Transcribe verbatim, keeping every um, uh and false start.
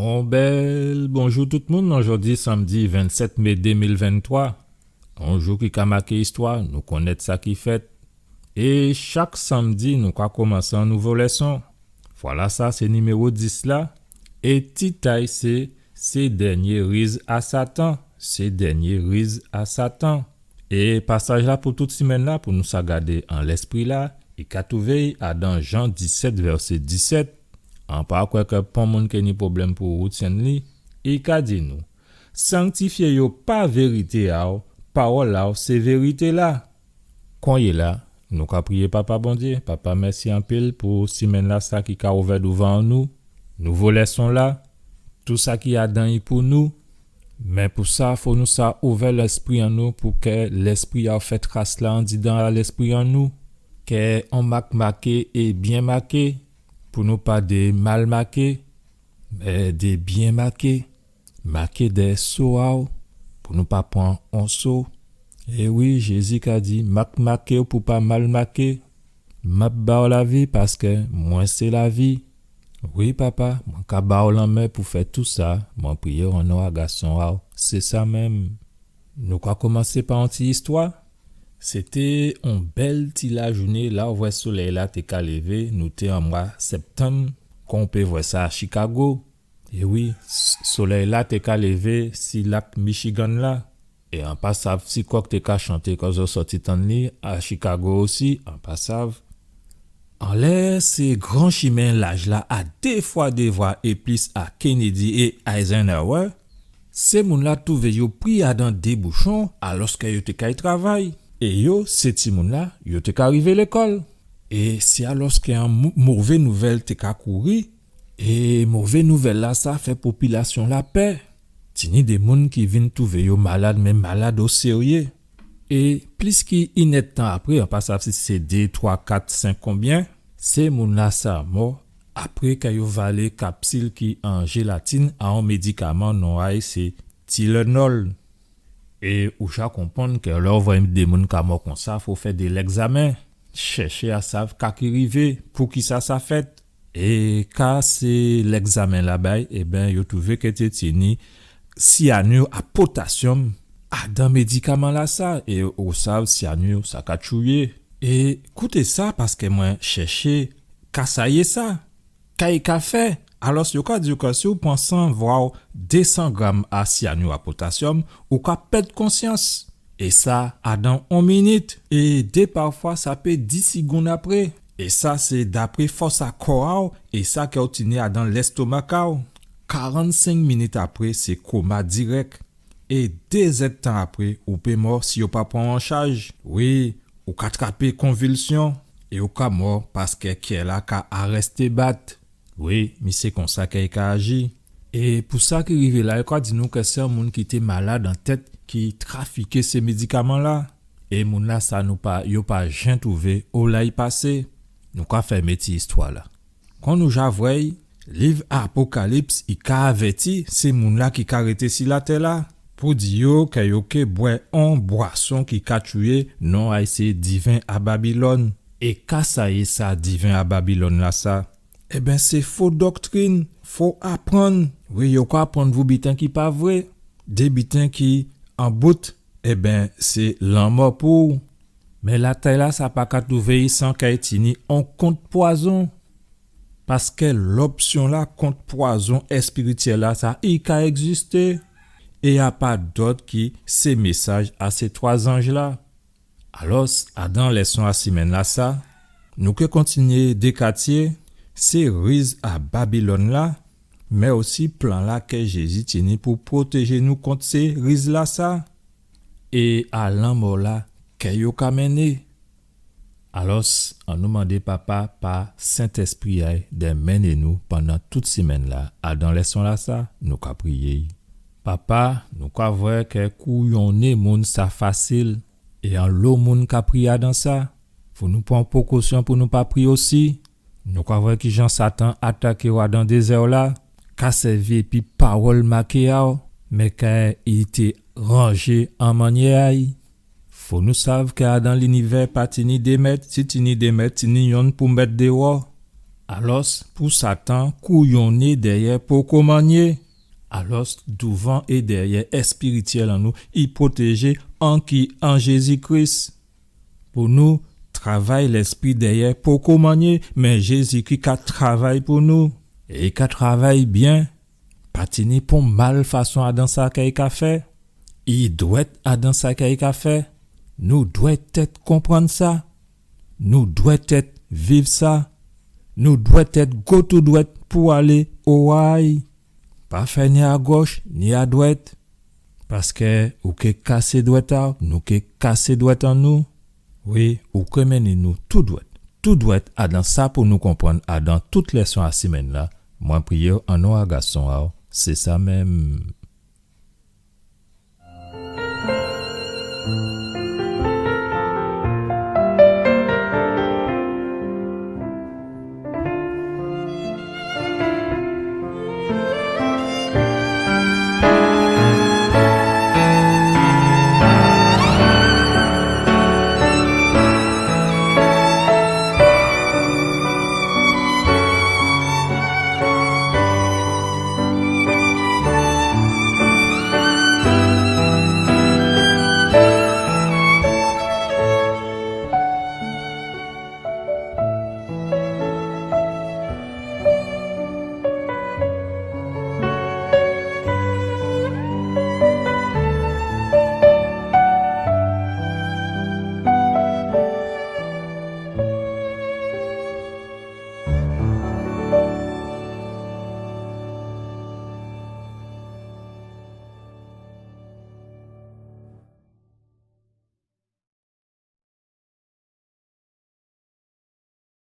On bèl bonjou tout moun, nou jòdi sanmdi vennsèt mé dé mil venntwa. On jou ki ka maké istwa, nou konnèt sa ki fèt. É chak sanmdi, nou ka koumansé on nouvo lèson. Vwala sa, sé niméwo dis la. É tit a'y sé, sé dènyé riz a Satan. Sé dènyé riz a Satan. É pasaj la pou tout simenn la, pou nou sa gadé an lèspri la, i ka twouvé'y adan Jan disèt, vèsé disèt. An pa kwè kè pon moun ké ni pwoblèm pou woutyenn li, i ka di nou, sanktifyé yo pa vérité a'w, pawòl a'w sé vérité la. Konyéla, nou ka priyé Papa Bondyé. Papa, mèsi anpil pou simenn la sa ki ka ouvè douvan an nou. Nouvo lèson la, tou sa ki adan'y pou nou. Mé pou sa, fò nou sa ouvè lèspri an nou, pou kè lèspri a'w fè tras la andidan a lèspri an nou. Kè on mak maké é byen maké, pou nou pa dé mal maké, mé dé byen maké. Maké dèyè so a'w, pou nou pa pran on so. É wi, Jézi ka di, mak maké'w pou pa mal maké. M ap ba'w lavi paskè mwen sé lavi. Wi, Papa, mwen ka ba'w lanmen pou fè tou sa, mwen priyé an non a Gason a'w. Sé sa menm. Nou ka koumansé pa on ti istwa. Sété on bèl ti lajouné, la ou vwè solèy la té ka lévé, nou té an mwa sèptanm, kon ou pé vwè sa a Chicago. É wi, s-, solèy la té ka lévé si lak Michigan la. É an pa sav si kòk té ka chanté kò zò sòti tann li a Chicago osi, an pa sav. Anlè sé gran chimen laj la a dé fwa dé vwa é plis a Kennedy é Eisenhower, sé moun la twouvé yo pri adan dé bouchon alòskè yo té kay travay. É yo, sé timoun la, yo té ka rivé lékòl. É sé alòskè on mo-, mové nouvèl té ka kouri, é mové nouvèl la sa fè popilasyon la pè. Tini dé moun ki vin twouvé yo malad, mé malad o séryé. É plis ki inèdtan apré, an pa sav si sé dé, twa, kat, senk, konbyen, sé moun la sa mò, apré kè yo valé kapsil ki an jélatin a on médikaman non a'y sé Tylenol. É ou ja konprann kè lè ou vwè dé moun ka mò konsa, fò fè dé lègzamen, chèché a sav ka ki rivé, poukisa sa fèt. É ka sé lègzamen la bay, ében, yo twouvé kè té tini cyanure a potassium adan médikaman la sa, é ou sav cyanure sa ka tchouyé. É kouté sa, paskè mwen chèché ka sa yé sa. Ka i ka fè? Alòs, yo ka di kè si ou pran san, vwa dé san gram a cyanure a potassium, ou ka pèd konsyans. É sa, adan on minit. É dé pafwa, sa pé dis sigonn apré. É sa, sé dapré fòs a kò a'w, é sa kè ou tini adan lèstomak a'w. Karannsenk minit apré, sé koma dirèk. É dé zèdtan apré, ou pé mò si yo pa pran'w an chaj. Wi, ou ka trapé konvilsyon é ou ka mò paskè kè la ka arèsté bat. Wi, mi sé konsa kè i ka aji. É pou sa ki rivé la, yo ka di nou kè sé on moun ki té malad an tèt ki trafiké sé médikaman la. É moun la sa nou pa, yo pa jen twouvé ola i pasé. Nou ka fèmé ti istwa la. Kon nou ja vwè'y, liv Apokalips i ka avèti sé moun la ki ka rété si latè la, pou di yo kè yo ké bwè on bwason ki ka tchouyé, non a'y sé diven a Babilòn. É ka sa yé sa diven a Babilòn la sa? Ében, sé fo doktrin, fo aprann. Wi, yo ka aprann vou biten ki pa vré, dé biten ki an bout, ében, sé lanmò pou ou. Mé latè la sa pa ka twouvé'y san kè i tini on kont pwazon. Paskè lopsyon la kont pwazon èspirityèl la sa, i ka ègzisté. É a pa dòt ki sé mésaj a sé twa zanj la. Alòs, adan lèson a simenn la sa, nou ké kontinyé dékatyé sé riz a Babilòn la, mé osi plan la kè Jézi tini pou pwotéjé nou kont sé riz la sa, é a lanmò la kè yo ka mennen. Alòs, annou mandé Papa pa Sentèspri a'y dè mennen nou pandan tout simenn la, adan lèson la sa, nou ka priyé'y. Papa, nou ka vwè kè kouyonné moun sa fasil, é anlo moun ka pri adan sa. Fò nou pran pokosyon pou nou pa pri osi. Nou ka vwè kijan Satan ataké'w adan dézè la, ka sèvi épi pawòl maké a'w, mé kè i té ranjé an mannyè a'y. Fò nou sav kè adan linivè pa tini dé mèt, si tini dé mèt, tini yonn pou mèt déwò. Alòs, pou Satan kouyonné dèyè poko mannyé. Alòs, douvan é dèyè èspirityèl an nou, i pwotéjé anki an Jézi Kris. Pou nou, travay lèspri dèyè poko mannyé, mé Jézi ki ka travay pou nou. É i ka travay byen. Pa tini pon mal fason adan sa kè i ka fè. I dwèt adan sa kè i ka fè. Nou dwèt tèt konprann sa. Nou dwèt tèt viv sa. Nou dwèt tèt go tou dwèt pou alé oway. Pa fè ni a gòch, ni a dwèt. Paskè ou ké kasé dwèt a, nou ké kasé dwèt an nou. Wi, ou ké mennen nou tou dwèt. Tou dwèt adan sa pou nou konprann adan tout lèson a simenn-la. Mwen priyé an non a gason a-w, sé sa menm.